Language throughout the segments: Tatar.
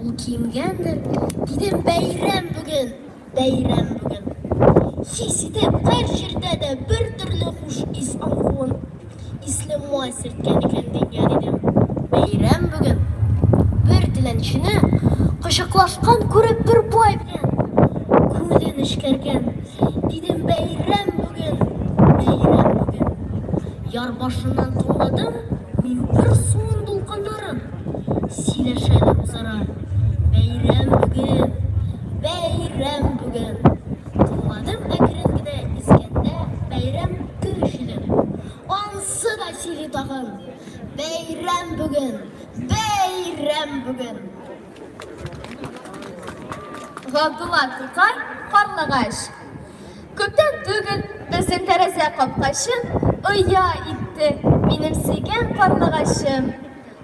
Ул киенгәндер, дидем, бәйрәм бүген, бәйрәм бүген. Хис итеп, һәр җирдә дә бер төрле хуш ис аңкуын исле май сөрткән икән дөнья, дидем. Бәйрәм бүген. Бер теләнчене кочаклашкан күреп бер бай белән күңеле нечкәргән. Дидем, бәйрәм бүген, бәйрәм бүген. Яр башыннан тыңладым мин бер суның дулкыннарын. Сөйләшәләр үзара. Бәйрәм бүген, бәйрәм бүген. Тыңладым әкрен генә искәндә бәйрәм көн җилен. Ансы да сөйли тагын. Бәйрәм бүген, бәйрәм бүген. Габдулла Тукай, Карлыгач. Күптән түгел безнең тәрәзә капкачын оя итте минем сөйгән карлыгачым.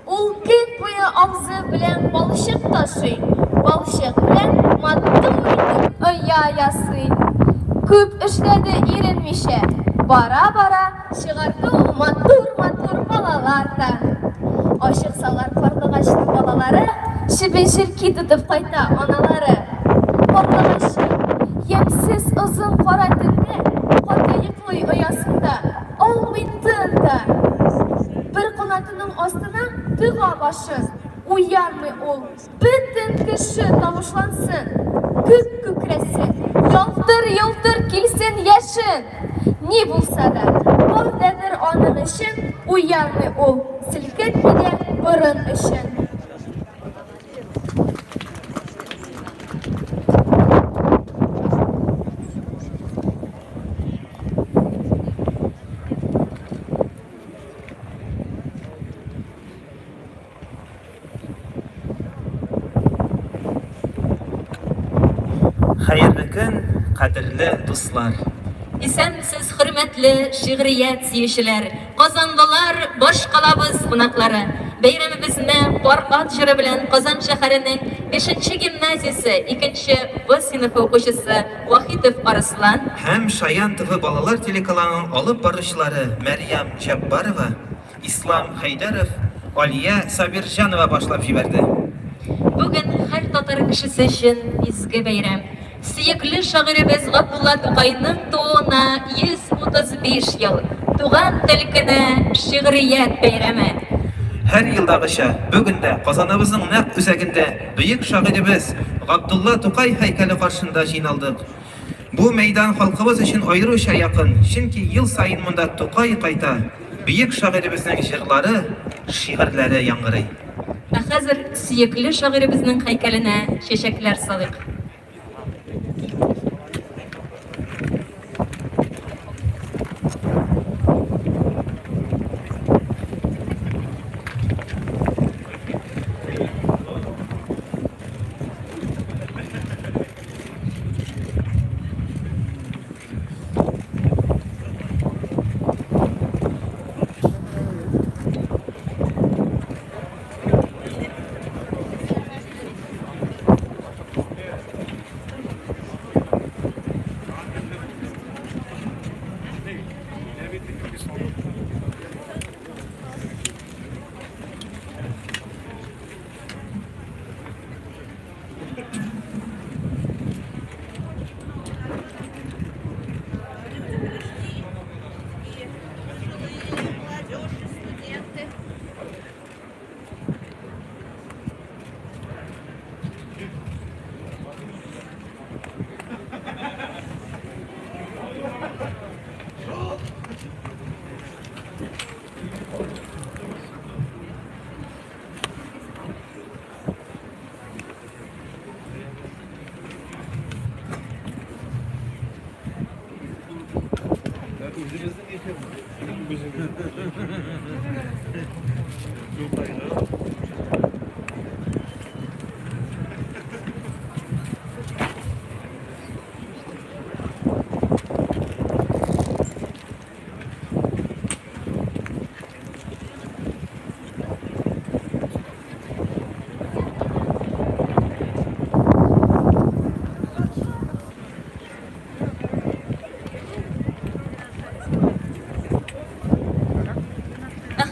Ул көн буе авзы белән балчык ташый, балчык белән матур итеп оя ясый. Күп эшләде иренмичә, бара-бара чыгарды ул матур-матур балалар да. Ачыксалар карлыгачның балалары, чебен-черки тотып кайта аналары. Карлыгачы, ямьсез озын кара төндә каты йоклый оясында, алмый тын да. Бер канатының астына тыга башын, уянмый ул, бөтен кеше тавышлансын, күк күкрәсен, ялтыр-йолтыр килсен яшен! Ни булса да, бар да бер аның өчен, уянмый ул, селкетми дә борын очын. Хәерле көн, кадерле дуслар! Исәнмесез, хөрмәтле шигърият сөючеләр, казанлылар, башкалабыз кунаклары! Бәйрәмебезне Пар ат җыры белән Казан шәһәренең бишенче гимназиясе икенче В сыйныфы укучысы Вахитов Арыслан, Һәм Шаян ТВ балалар телеканалының алып баручылары Мәрьям Җәббарова, Ислам Хәйдәров, Алия Сабирҗанова башлап җибәрде. Бүген һәр татар кешесе өчен изге бәйрәм. Сөекле шагыйребез Габдулла Тукайның тууына 135 ел, Туган тел көне, шигърият бәйрәме. Һәр елдагыча, бүген дә Казаныбызның нәкъ үзәгендә бөек шагыйребез Габдулла Тукай һәйкәле каршында җыйналдык. Бу мәйдан халкыбыз өчен аеруча якын, чөнки ел саен монда Тукай кайта, бөек шагыйребезнең җырлары, шигырьләре яңгырый. Ә хәзер сөекле шагыйребезнең һәйкәленә чәчәкләр салыйк.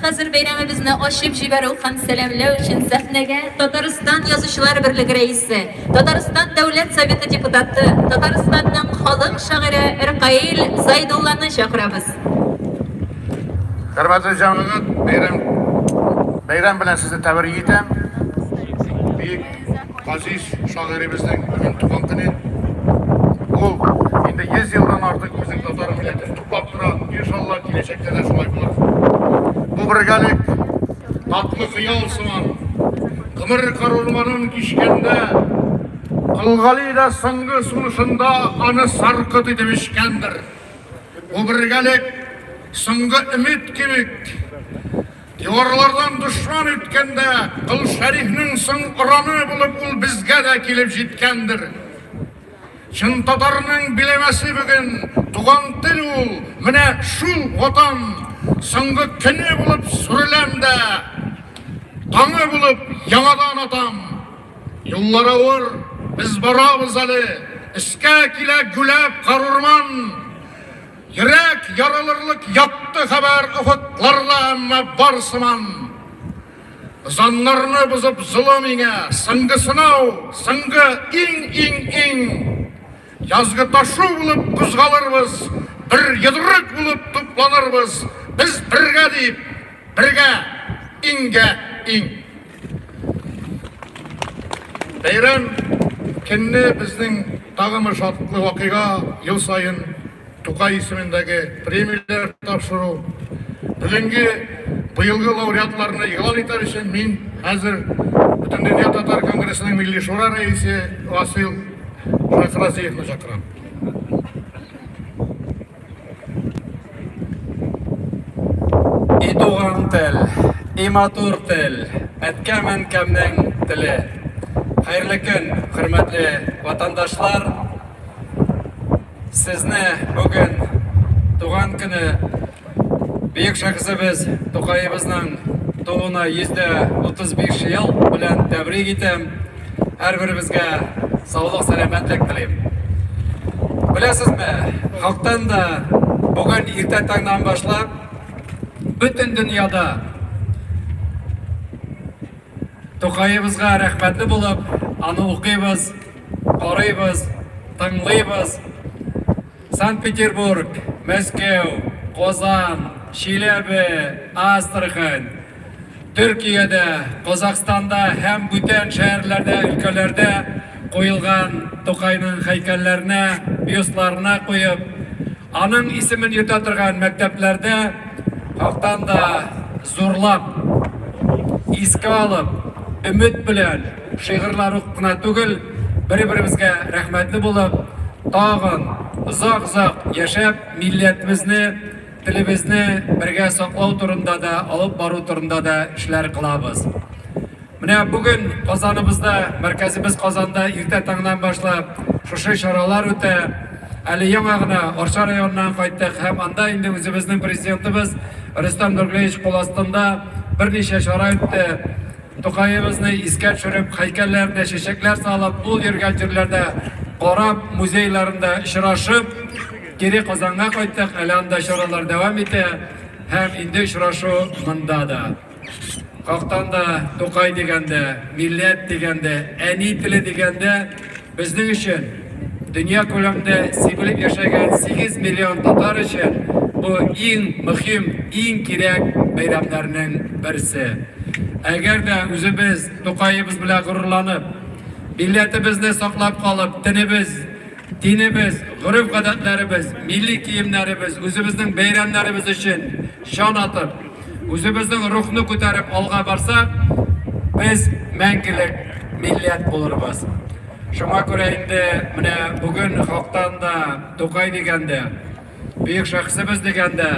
хәзер бәйрәмебезне ачып җибәрү һәм сәламләү өчен сәхнәгә Татарстан Язучылар берлеге рәисе, Татарстан Дәүләт Советы депутаты, Татарстанның халык шагыйре Ркаил Зайдулланы чакырабыз. Хөрмәтле җәмәгать, бәйрәм бәйрәм белән сезне тәбрик итәм. Бөек Газиз шагыйребезнең бүген туган көне. Ул инде 100 елдан артык безнең татар милләтен туплап тора. Иншалла, киләчәктә дә шулай булыр. Бу бергәлек татлы хыял сыман. Гомер карурманын кичкәндә Кол Гали дә соңгы сулышында аны саркыт итеп эчкәндер. Бу бергәлек соңгы өмет кебек. Диварлардан дошман үткәндә, Кол Шәрифнең соң ораны булып ул безгә дә килеп җиткәндер. Чын татарның биләмәсе бүген туган тел ул, менә шул ватан. Соңгы көне булып сүреләм дә, таңы булып яңадан атам. Юллар авыр, без барабыз әле, өскә килә гүләп карурман. Йөрәк ярылырлык якты хәбәр офыкларда, әмма бар сыман. Ызаннарны бозып золым иңә, соңгы сынау, соңгы иң-иң-иң. Язгы ташу булып кузгалырбыз, бер йодрык булып тупланырбыз, без бергә дип, бергә, иңгә иң. Бәйрәм көнне безнең тагын бер шатлыклы вакыйга, ел саен Тукай исемендәге премияләр тапшыру. Бүгенге быелгы лауреатларны игълан итәр өчен мин хәзер Бөтендөнья татар конгрессының Милли шура рәисе Васил Шәйхразиевны чакырам. И туган тел, и матур тел, әткәм-әнкәмнең теле. Хәерле көн, хөрмәтле ватандашлар. Сезне бүген туган көне бөек шәхесебез Тукаебызның тууына 135 ел белән тәбрик итәм. Һәрберебезгә саулык, сәламәтлек телим. Беләсезме, хактан да бүген иртә таңнан башлап бөтен дөньяда Тукаебызга рәхмәтле булып, аны укыйбыз, карыйбыз, тыңлыйбыз. Санкт-Петербург, Мәскәү, Казан, Чиләбе, Астрахань, Төркиядә, Казахстанда һәм бүтән шәһәрләрдә, өлкәләрдә куелган Тукайның һәйкәлләренә, бюстларына куеп, аның исемен йөртә торган мәктәпләрдә хактан да зурлап, искә алып, өмет белән шигырьләр укып кына түгел, бер-беребезгә рәхмәтле булып, тагын озак-озак яшәп, милләтебезне, телебезне бергә саклау турында да, алып бару турында да эшләр кылабыз. Менә бүген Казаныбызда, мәркәзебез Казанда иртә таңнан башлап шушы чаралар үтә. Әле яңа гына Арча районыннан кайттык һәм анда инде үзебезнең президентыбыз Рөстәм Нургалиевич кул астында берничә чара үтте. Тукаебызны искә төшереп, һәйкәлләренә чәчәкләр салып, ул йөргән җирләрдә карап, музейларында очрашып, кире Казанга кайттык. Әле анда чаралар дәвам итә һәм инде очрашу монда да. Хактан да Тукай дигәндә, милләт дигәндә, әни теле дигәндә безнең өчен дөнья күләмендә сибелеп яшәгән 8 миллион татар өчен бу иң мөһим, иң кирәк бәйрәмнәрнең берсе. Әгәр дә үзебез Тукаебыз белән горурланып, милләтебезне саклап калып, тенебез, динебез, гореф-гадәтләребез, милли киемнәребез, үзебезнең бәйрәмнәребез өчен җан атып, үзебезнең рухны күтәреп алга барсак, без мәңгелек милләт булырбыз. Шуңа күрә инде менә бүген хактан да Тукай дигәндә, бөек шәхесебез дигәндә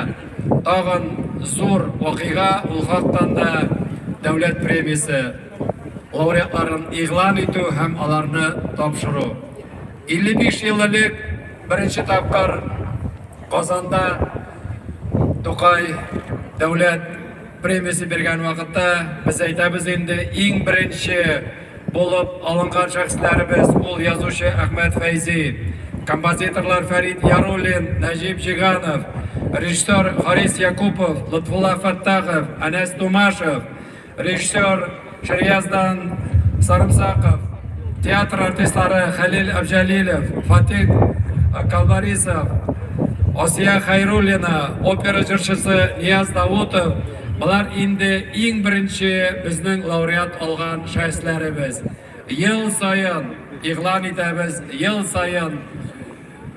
тагын зур вакыйга, ул хактан да дәүләт премиясе лауреатларын игълан итү һәм аларны тапшыру. 55 ел элек беренче тапкыр Казанда Тукай дәүләт премиясе биргән вакытта без әйтәбез инде иң беренче булып алынган шәхесләребез ул язучы Әхмәт Фәйзи, композиторлар Фәрит Яруллин, Нәҗип Җиганов, Режиссер Харис Якупов, Лотфулла Фәттахов, Әнәс Тумашев, режиссер Шерьяздан Сарымсаков, театр артистлары Хәлил Әбҗәлилов, Фатих Калбарисов, Асия Хәйруллина, опера җырчысы Нияз Давутов, болар инде иң беренче безнең лауреат алган шәхесләребез. Ел саен игълан итәбез, ел саен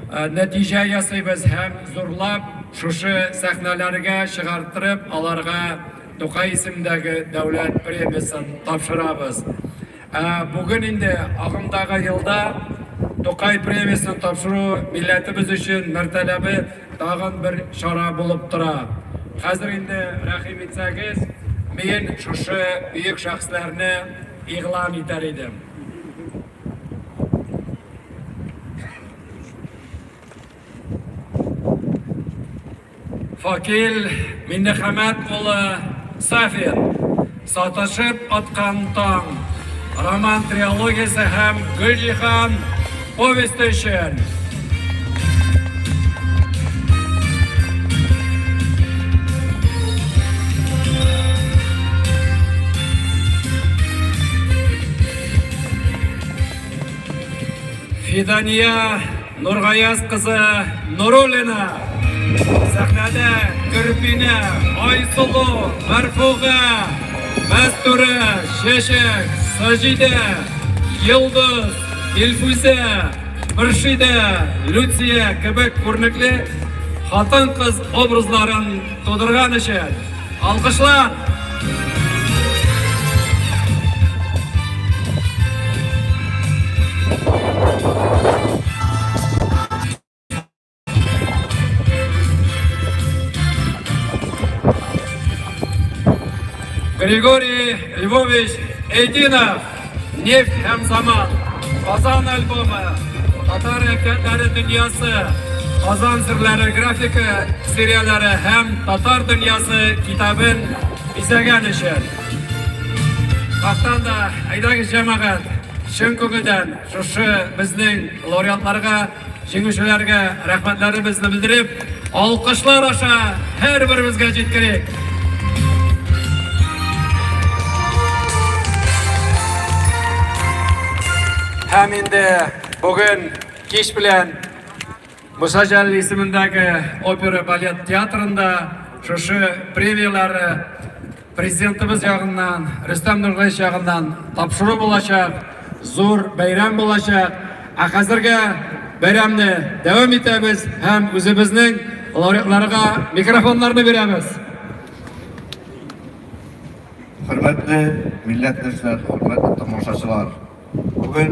нәтиҗә ясыйбыз һәм зурлап шушы сәхнәләргә чыгарттырып, аларга Тукай исемендәге дәүләт премиясен тапшырабыз. Ә бүген инде агымдагы елда Тукай премиясен тапшыру милләтебез өчен мәртәләбе тагын бер чара булып тора. Хәзер инде рәхим итсәгез, мин шушы бөек шәхесләрне игълан итәр идем. Факил Миннехәмәт улы Сафин, Саташып аткан таң роман триологиясе һәм Гөлҗиһан повесте өчен. Фидания Нургаяз кызы Нуруллина. Сәхнәдә Гөрпинә, Айсылу, Мәрфуга, Мәстүрә, Чәчәк, Саҗидә, Йолдыз, Илфүзә, Мөршидә, Люция кебек күренекле хатын-кыз образларын тудырган өчен алкышлар! Григорий Львович Эйдинов, Нефть һәм заман, Казан альбомы, Татар әкиятләре дөньясы, Казан серләре графика серияләре һәм Татар дөньясы китабын бизәгән өчен. Хактан да, әйдәгез җәмәгать, чын күңелдән шушы безнең лауреатларга, җиңүчеләргә рәхмәтләребезне белдереп, алкышлар аша һәрберебезгә җиткерик. Һәм инде бүген кич белән Муса Җәлил исемендәге опера балет театрында шушы премияләре Президентыбыз ягыннан, Рөстәм Нургалиевич ягыннан тапшыру булачак, зур бәйрәм булачак. Ә хәзергә бәйрәмне дәвам итәбез һәм үзебезнең лауреатларга микрофоннарны бирәбез. Хөрмәтле милләттәшләр, хөрмәтле тамашачылар! Бүген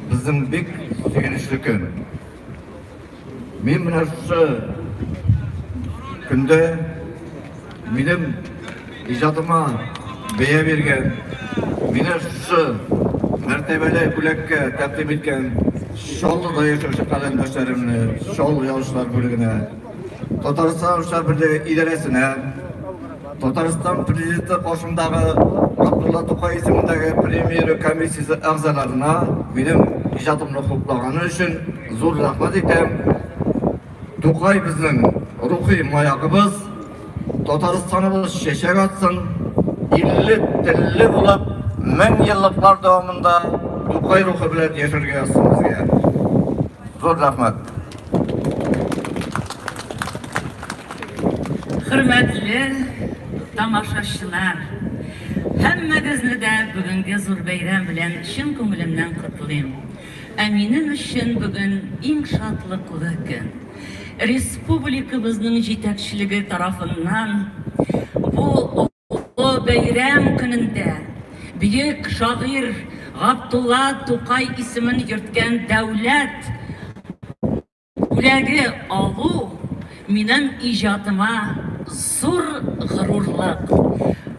безнең бик сөенечле көн. Мин менә шушы көндә минем иҗатыма бәя биргән, мине шушы мәртәбәле бүләккә тәкъдим иткән Чаллыда яшәүче каләмдәшләремне, Чаллы язучылар бүлегенә, Татарстан Язучылар берлеге идарәсенә, Татарстан Президенты каршындагы Габдулла Тукай исемендәге премия комиссиясе әгъзаларына минем иҗатымны хуплаганы өчен зур рәхмәт әйтәм. Тукай безнең рухи маягыбыз, Татарстаныбыз чәчәк атсын, илле телле булып, мең еллыклар дәвамында Тукай рухы белән яшәргә язсын безгә. Зур рәхмәт. Хөрмәтле тамашачылар, һәммәгезне дә бүгенге зур бәйрәм белән чын күңелемнән котлыйм. Ә минем өчен бүген иң шатлыклы көн. Республикабызның җитәкчелеге тарафыннан бу олы бәйрәм көнендә бөек шагыйрь Габдулла Тукай исемен йөрткән дәүләт Бүләге алу минем иҗатыма зур горурлык.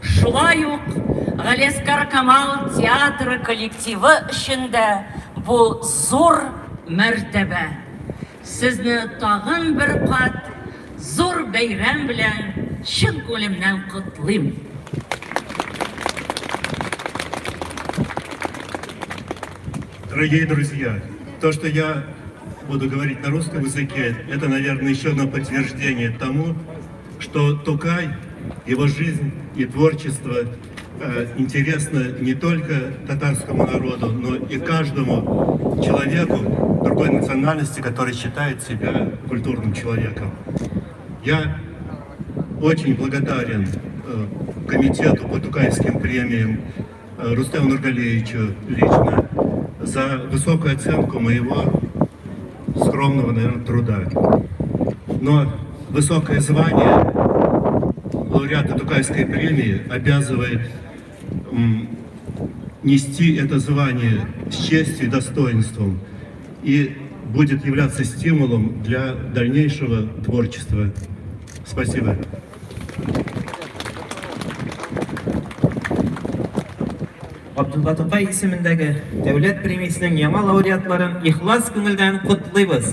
Шулай ук Галиәсгар Камал театры коллективы өчен дә бу зур мәртәбә. Сезне тагын бер кат зур бәйрәм белән чын күңелемнән котлыйм. Дорогие друзья, то, что я буду говорить на русском языке, это, наверное, еще одно подтверждение тому, что Тукай, его жизнь и творчество э, интересно не только татарскому народу, но и каждому человеку другой национальности, который считает себя культурным человеком. Я очень благодарен э, комитету по Тукаевским премиям, э, Рустему Нургалиевичу лично за высокую оценку моего скромного, наверное, труда. Но высокое звание лауреата Тукаевской премии обязывает нести это звание с честью и достоинством и будет являться стимулом для дальнейшего творчества. Спасибо. Габдулла Тукай исемендәге дәүләт премиясенең яңа лауреатларын ихлас күңелдән котлыйбыз.